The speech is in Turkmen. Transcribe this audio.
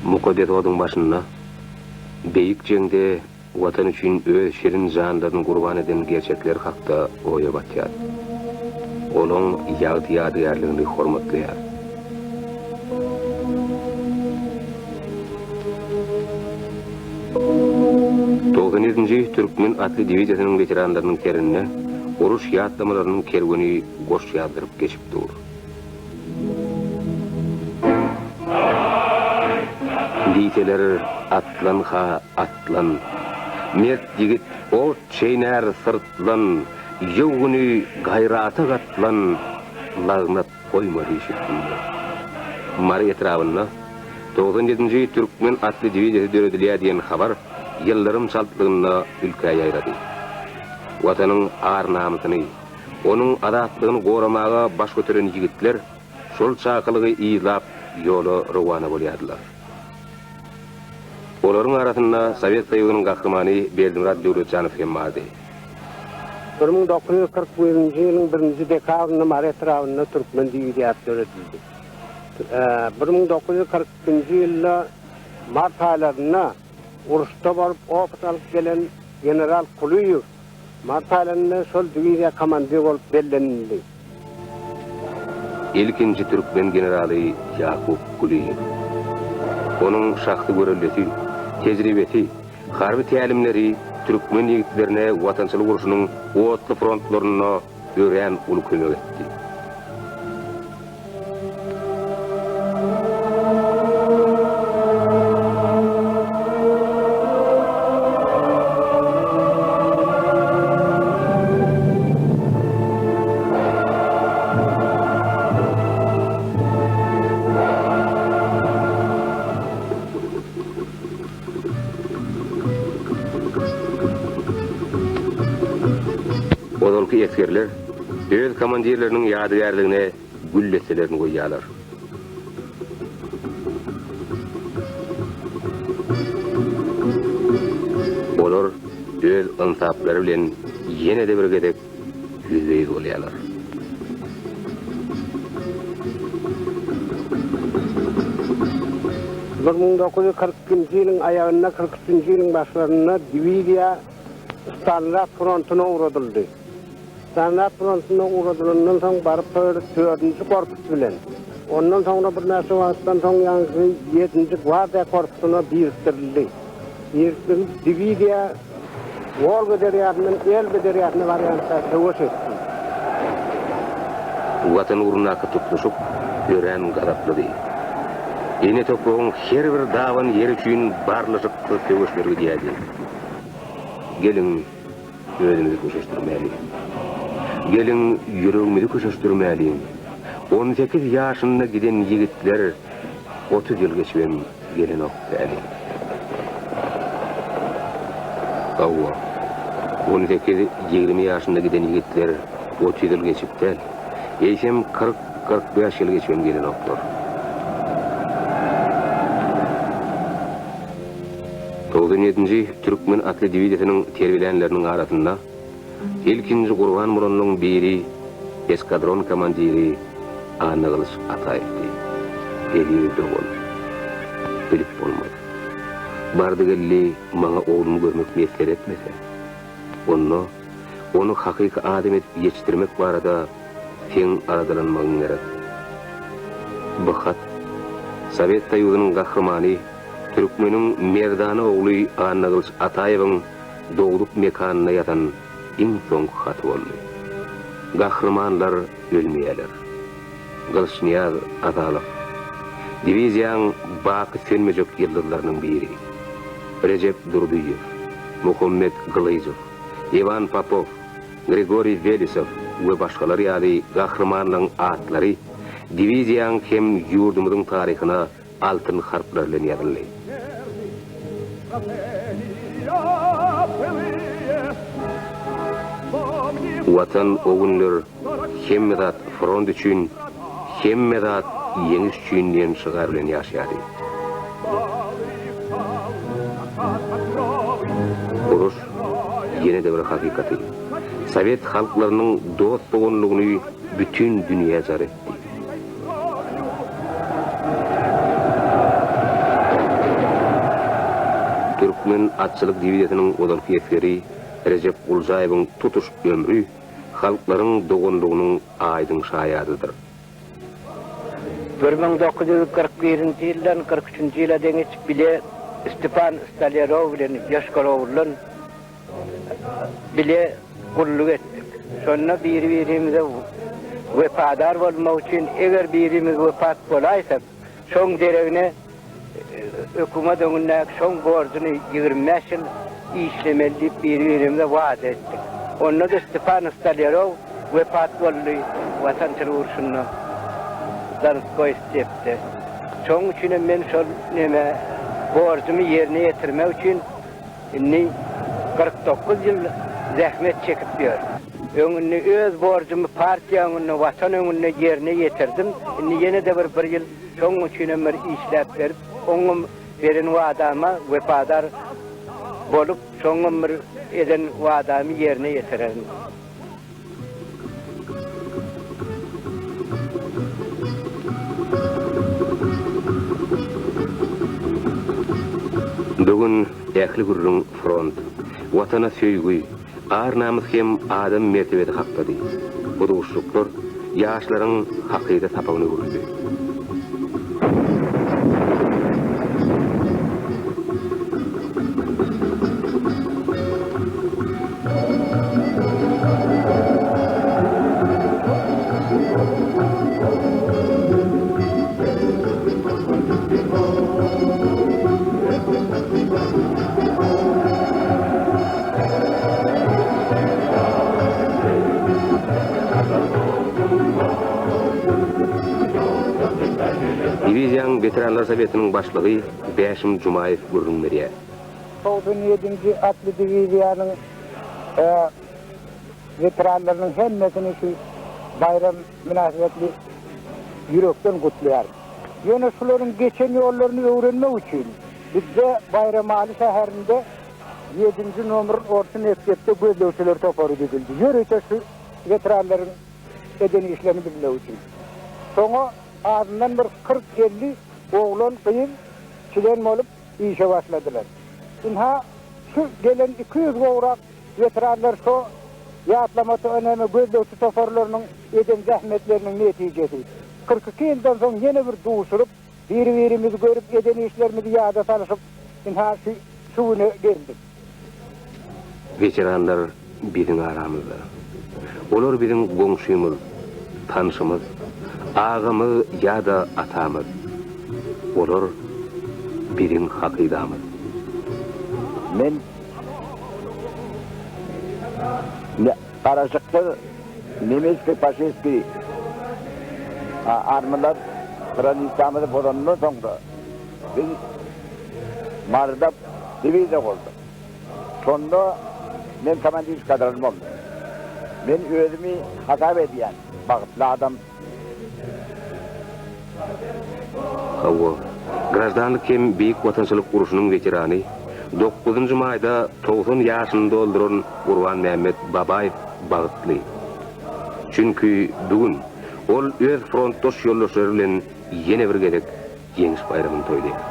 Mukaddes oduň başynda Beýik jeňde Watan üçin öz şirin janlaryny gurban eden gerçekler hakda oýa batýar. Olaň ýagty ýadygärligini hormatlaýar. 97-nji Türkmen atly diwiziýasynyň weteranlarynyň serinde uruş ýatlamalarynyň kerweni goş ýazdyryp geçip dur. Diýseler, atlan-ha, atlan. Mert ýigit ot çeýnär syrtlan, Ýow güni gaýrata gatlan, Lagnat goýmaz iş üstünde. Mary etrabynda 97-nji türkmen atly diwiziýasy döredilýär diýen habar ýyldyrym çaltlygynda ülkä ýaýrady. Watanyň ar-namysyny, Onuň azatlygyny goramaga baş göteren ýigitler şol çakylygy yzlap ýola rowana bolýardylar. Olaryň arasynda Sowet Soýuzynyň Gahrymany Berdimyrat Döwletjanow hem bardy. 1941-nji ýylyň birinji dekabrynda Mary etrabynda türkmen diwiziýasy döredildi. 1942-nji ýylda mart aýlarynda uruşda bolup opyt alyp gelen general Kulyýew Mart aýlarynda şol diwiziýa komandir bolup bellenildi. Ilkinji türkmen generaly Ýakup Kulyýew. Onuň şahsy göreldesi, tejribesi, harby tälimleri türkmen ýigitlerine Watançylyk urşunyň otly frontlarynda örän uly kömek etdi. Ozalky esgerler öz komandirleriniň ýadygärligine gül desselerini goýýarlar. Olar öz ynsaplary bilen ýene-de bir gezek ýüzbe-ýüz bolýarlar. 1942-nji ýylyň aýagynda, 43-nji ýylyň başlarynda diwiziýa Stalingrad frontuna ugradyldy. Stalingrad frontuna ugradylandan soň baryp şo ýerde dördünji korpus bilen, ondan soňra birnäçe wagtdan soň ýaňky ýedinji gwardiýa korpusyna birikdirildi. Birikdirilip diwiziýa Wolga derýasyndan Elbe derýasyna barýança söweş etdi. Watan ugrundaky tutluşyk örän gazaplydy. Ene topragyň her bir daban ýeri üçin barlyşyksyz söweşler gidýärdi. Geliň, özümizi köşeşdirmäliň. Geliň, ýüregimizi köşeşdirmäliň. 18 ýaşynda giden ýigitler 30 ýyl geçibem gelenok däli. Hawa, on sekiz-ýigrimi ýaşynda giden ýigitler 30 ýyl geçip däl, eýsem 40-45 ýyl geçibem gelenoklar. 97-nji Türkmen atly diwiziýasynyň terbiýelänleriniň arasynda ilkinji gurban bolanlaryň biri eskadron komandiri Annagylyç Ataýewdi. Eziz dogan, bilip bolmaz. Bardy-geldi maňa oglumy görmek miýesser etmese, onda ony hakyky adam edip ýetişdirmek barada seň aladalanmagyň gerek. Bu hat Sowet Soýuzynyň Gahrymany Türkmeniň merdana ogly Annagylyç Ataýewiň dogduk mekanyna ýazan iň soňky haty boldy. Gahrymanlar ölmeýärler. Gylyçnyýaz Azalow. Diwiziýaň baky sönmejek ýyldyzlarynyň biri. Rejep Durdyýew, Muhammet Gylyjow, Iwan Popow, Grigoriý Welisow we başgalar ýaly gahrymanlaryň atlary diwiziýaň hem ýurdumyzyň taryhyna altyn harplar bilen ýazyldy. Watan o günler Hemme zat front üçin, hemme zat ýeňiş üçin diýen şygar bilen ýaşaýardy. Uruş ýene-de bir hakykaty, sowet halklarynyň dost-doganlygyny bütin dünýä jar etdi. Türkmen atçylyk diwiziýasynyň ozalky esgeri Rejep Guljaýewiň tutuş ömri halklaryň doganlygynyň aýdyň şaýadydyr. 1941-nji ýyldan 43-nji ýyla deňiç bile Stepan Stolýarow bilen Ýoşkar-Oguldan bile gulluk etdik. Şonda biri-birimize wepadar bolmak üçin, eger birimiz wepat bolaýsak, şoň deregine hökümet öňündäki şoň borjuny 25 ýyl işlemeli diýip biri-birimize wada etdik. Onda-da Stepan Stolýarow wepat boldy Watançylyk urşunda Donskoý stepde. Şoň üçinem men şol neme borjumy ýerine ýetirmek üçin Indi 49 ýyl zähmet çekip ýör. Öň indi öz borjumy partiýa öňünde, Watan öňünde ýerine ýetirdim. Indi ýene-de bir bir ýyl şoň üçinem bir işläp berip, oňam beren wadama wepadar bolup, şoňam bir eden wadamy ýerine ýetirerin. Bu gün ähli gürrüň front, Watana söýgi, ar-namys hem adam mertebesi hakdady. Bu duşuşyklar ýaşlaryň hakyda sapagyna öwrüldi. Diwiziýanyň weteranlar sowetiniň başlygy Bäşim Jumaýew gürrüň berýär. 97-nji atly diwiziýanyň weteranlarynyň hemmesini şu baýram mynasybetli ýürekden gutlaýaryn. Ýöne şularyň geçen ýollaryny öwrenmek üçin bizde Baýramaly şäherinde ýedinji nomer orta mekdepde gözlegçiler topary düzüldi. Ýörite şu weteranlaryň eden işlerini bilmek üçin. Şoňa azyndan bir 40-50 oglan, gyz çlen bolup işe başladylar. Ynha, şu gelen 200 gowrak weteranlar şo ýatlama näme gözlegçi toparlarynyň eden zähmetleriniň netijesi. 42 ýyldan soň ýene bir duşuryp, biri-birimizi görüp eden işlerimizi ýada salyşyp, ynha şu şu güne geldik. Weteranlar biziň aramyzda. Olar biziň goňşymyz, tanşymyz, agamyz ýa-da atamyz. Olar biziň hakydamyz. Men garaşyksyz nemeski-faşistki armylar granisamyzy bozandan soňra biz Maryda diwiziýa gurduk. Şonda men komandir eskadrony boldum. Men özümi hasap edýän bagtly adam. Hawa, Graždanlyk hem Beýik Watançylyk urşunyň weterany, dokuzynjy maýda 90 ýaşyny dolduran Gurbanmämmet Babaýew bagtly. Çünki bu gün ol öz frontdaş ýoldaşlary bilen ýene bir gezek Ýeňiş baýramyny toýlaýar.